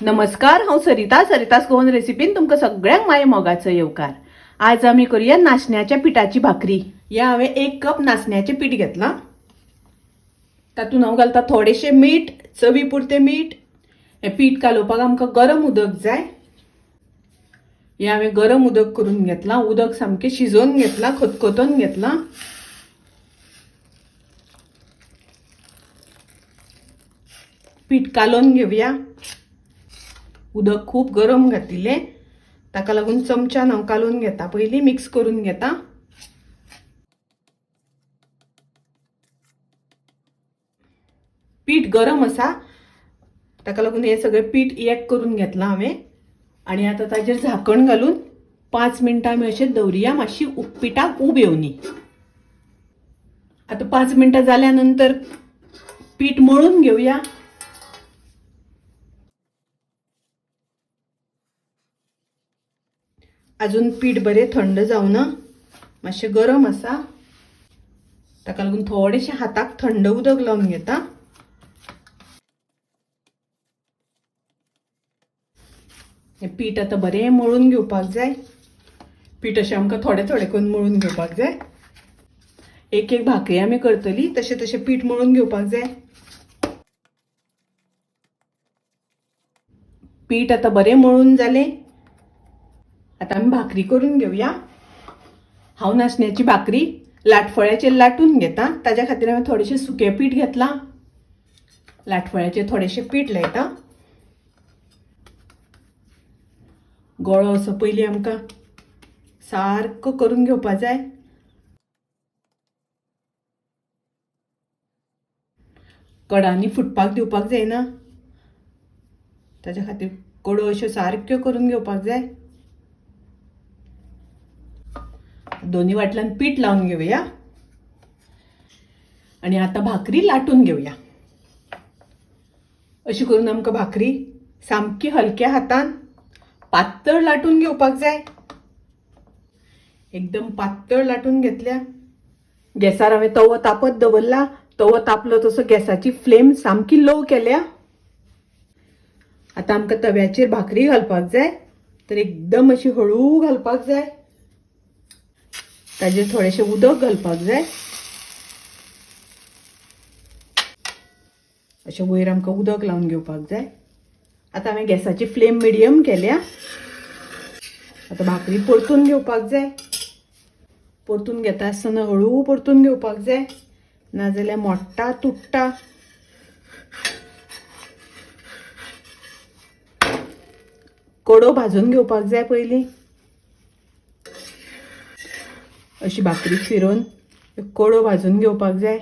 नमस्कार, हांव सरिता. सरितास गोवन रेसिपीन तुमकां सगळ्यांक माय मोगाचो येवकार. आज आमी करूया नाचण्याच्या पिठाची भाकरी. या हांवें 1 कप नाचण्याचें पीठ घेतलां. तातूंत हांव घालता थोडेशें मीठ, चवी पुरतें मीठ. हें पीठ कालोवपाक आमकां गरम उदक जाय. हें हांवें गरम उदक करून घेतलां. उदक सामकें शिजोवन घेतलां, खतखतोवन घेतलां. पीठ कालोवन घेवया. उदक खूब गरम घातिल्लें, ताका लागून चमच्यान हांव कालोवन घेता. पयलीं मिक्स करून घेता. पीठ गरम आसा, ताका लागून हें सगळें पीठ एक करून घेतलां हांवें. आनी आतां ताजेर झाकण घालून 5 मिनटां आमी अशें दवरुया, मातशी पिठाक ऊब येवनी. आतां 5 मिनटां जाल्या नंतर पीठ मळून घेवया. अजून पीठ बरें थंड जावना, मातशें गरम आसा, ताका लागून थोडेशें हाताक थंड उदक लावन घेता. हें पीठ आतां बरें मळून घेवपाक जाय. पीठ अशें आमकां थोडे थोडे करून मळून घेवपाक जाय. एक एक भाकरी आमी करतली तशें तशें पीठ मळून घेवपाक जाय. पीठ आतां बरें मळून जालें. आतां आमी भाकरी करून घेवया. हांव नाचण्याची भाकरी लाटफळ्याचेर लाटून घेता. ताज्या खातीर हांवें थोडेशें सुकें पीठ घेतलां. लाटफळ्याचेर थोडेशें पीठ लायता. गोळो असो पयलीं आमकां सारको करून घेवपा जाय. कडांनी फुटपाक दिवपाक जायना, ताज्या खातीर कडो अश्यो सारक्यो करून घेवपाक जाय. दोन्ही वाटल्यान पीठ लावन घेवया आनी आतां भाकरी लाटून घेवया. अशी करून आमकां भाकरी सामकी हलक्या हातान पातळ लाटून घेवपाक जाय. एकदम पातळ लाटून घेतल्या. गॅसार हांवें तवो तापत दवरला. तवो तापलो तसो गॅसाची फ्लेम सामकी लो केल्या. आतां आमकां तव्याचेर भाकरी घालपाक जाय, तर एकदम अशी हळू घालपाक जाय. ताजेर थोडेशें उदक घालपाक जाय. अशें वयर आमकां उदक लावन घेवपाक जाय. आतां हांवें गॅसाची फ्लेम मिडियम केल्या. आतां भाकरी परतून घेवपाक जाय. परतून घेता आसतना हळू परतून घेवपाक जाय, नाजाल्यार मोडटा, तुट्टा. कडो भाजून घेवपाक जाय पयलीं. अशी भाकरी फिरोवन कडो भाजून घेवपाक जाय.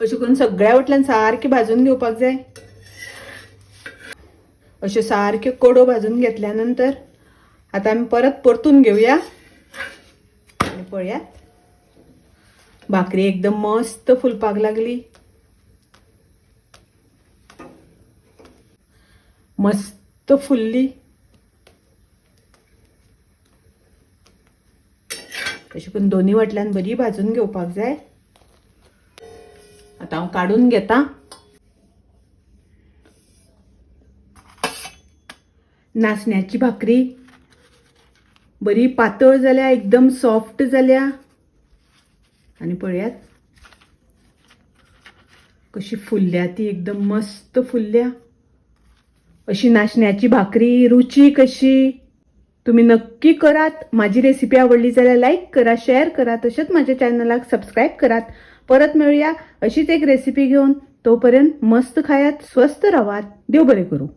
अशें करून सगळ्या वटल्यान सारकी भाजून घेवपाक जाय. अशें सारक्यो कडो भाजून घेतल्या नंतर आतां आमी परत परतून घेवया. आनी पळयात भाकरी एकदम मस्त फुलपाक लागली, मस्त फुल्ली. अशें करून दोन्ही वाटल्यान बरी भाजून घेवपाक जाय. आतां हांव काडून घेता. नाचण्याची भाकरी बरी पातळ जाल्या, एकदम सॉफ्ट जाल्या. आनी पळयात कशी फुल्ल्या ती, एकदम मस्त फुल्ल्या. अशी नाचण्याची भाकरी रुचीक कशी तुम्ही नक्की करात. माझी रेसिपी आवडली जाल्यार लाईक करा, शेअर करा, तशेंच माझ्या चॅनलाक सबस्क्राईब करात. परत मेळूया अशीच एक रेसिपी घेवन. तोपर्यंत मस्त खायात, स्वस्थ रावात. देव बरें करूं.